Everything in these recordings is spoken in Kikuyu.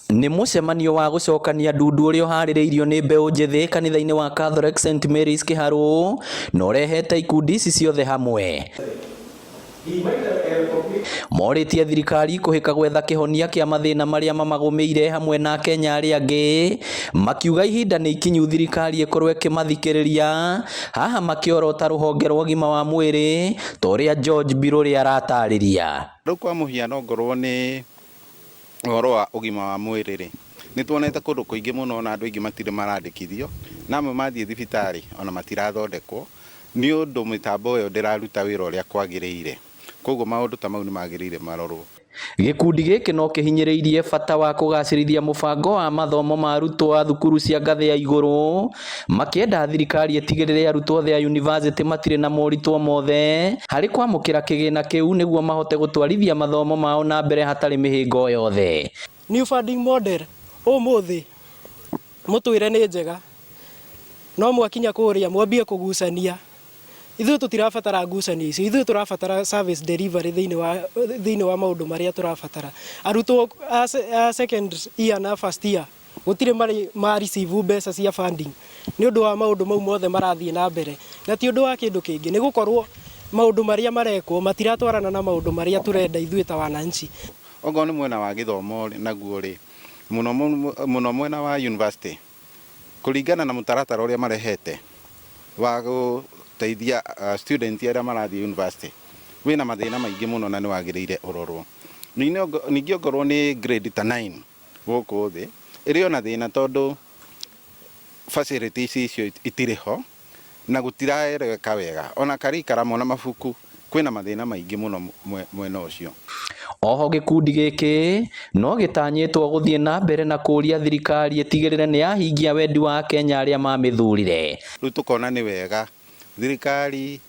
Nĩ mũcemanio wa gũcokania ndundu ũrĩa ũharĩrĩirio nĩ mbeũ njĩthĩ kanitha-inĩ wa Catholic St Mary's Kĩharũ na ũrehete ikundi ici ciothe hamwe. Morĩtie thirikari kũhĩka gwetha kĩhonia kĩa mathĩna marĩa mamagũmĩire hamwe na Akenya arĩa angĩ, makiuga ihinda nĩ ikinyu thirikari ĩkorwo ĩkĩmathikĩrĩria, haha makĩorota rũhonge rwa ũgima wa mwĩrĩ ta ũrĩa George Mbirũrĩ aratarĩria. Rĩu kwa mũhiano ngorwo nĩ ũhoro wa ũgima wa mwĩrĩ rĩ, nĩ tuonete kũndũ kũingĩ mũno na andũ aingĩ matirĩ marandĩkithio, na amwe mathiĩ thibitarĩ ona matirathondekwo nĩ ũndũ mĩtambo ĩyo ndĩraruta wĩra ũrĩa kwagĩrĩire. Koguo maũndũ ta mau nĩ magĩrĩire marorwo. Gĩkundi gĩkĩ no kĩhinyĩrĩirie bata wa kũgacĩrithia mũbango wa mathomo ma arutwo a thukuru cia ngathĩ ya igũrũ, makĩenda thirikari ĩtigĩrĩre arutwo othe a yunivasĩtĩ matirĩ na moritũ mothe harĩ kwamũkĩra kĩgĩna kĩu nĩguo mahote gũtwarithia mathomo mao na mbere hatarĩ mĩhĩnga o yothe. New funding model ũmũthĩ mũtwĩre nĩ njega no mwakinya kũrĩa mwambie kũgucania. Ithuĩ tũtirabatara ngucanio icio, ithuĩ tũrabatara service delivery thĩinĩ wa maũndũ marĩa tũrabatara. Arutwo a second year na first year gũtirĩ marĩ ma receive mbeca cia funding nĩ ũndũ wa maũndũ mau mothe marathiĩ na mbere, na ti ũndũ wa kĩndũ kĩngĩ, nĩ gũkorwo maũndũ marĩa marekwo matiratwarana na maũndũ marĩa tũrenda ithuĩ ta wananchi. Okorwo nĩ mwena wa gĩthomo naguo rĩ, mũno mũno mwena wa university, kũringana na mũtaratara ũrĩa marehete wa gũteithia student arĩa marathiĩ university, wĩna mathĩna maingĩ mũno na nĩ wagĩrĩire ũrorwo. Ningĩ ongorwo nĩ grade ta 9 gũkũ thĩ, ĩrĩ ona thĩna tondũ facilities icio itirĩ ho na gũtiraeleweka wega, ona curriculum ona mabuku kwĩna mathĩna maingĩ mũno mwena ũcio. Oho gĩkundi gĩkĩ no gĩtanyĩtwo gũthiĩ na mbere na kũũria thirikari ĩtigĩrĩre nĩ yahingia wendi wa Akenya arĩa mamĩthurire. Rĩu tũkona nĩ wega thirikari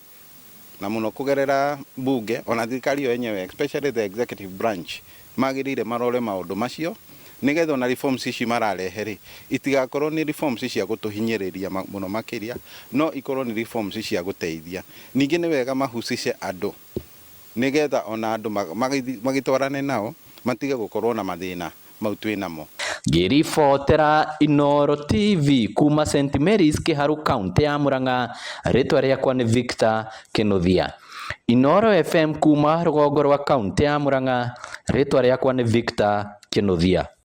na mũno kũgerera bunge ona thirikari yo yenyewe, especially the executive branch, magĩrĩire marore maũndũ macio nĩgetha ona reforms ici mararehe rĩ, itigakorwo nĩ reforms cia gũtũhinyĩrĩria mũno makĩria, no ikorwo nĩ reforms cia gũteithia. Ningĩ nĩ wega mahucice andũ nĩgetha ona andũ magĩtwarane nao matige gũkorwo na mathĩna mau twĩ namo. Ngĩribotera Inooro TV kuma St Mary's Kĩharũ, kaũntĩ ya Murang'a, rĩtwa rĩakwa nĩ Victor Kĩnuthia. Inooro FM kuma rũgongo rwa kaũntĩ ya Murang'a, rĩtwa rĩakwa nĩ Victor Kĩnuthia.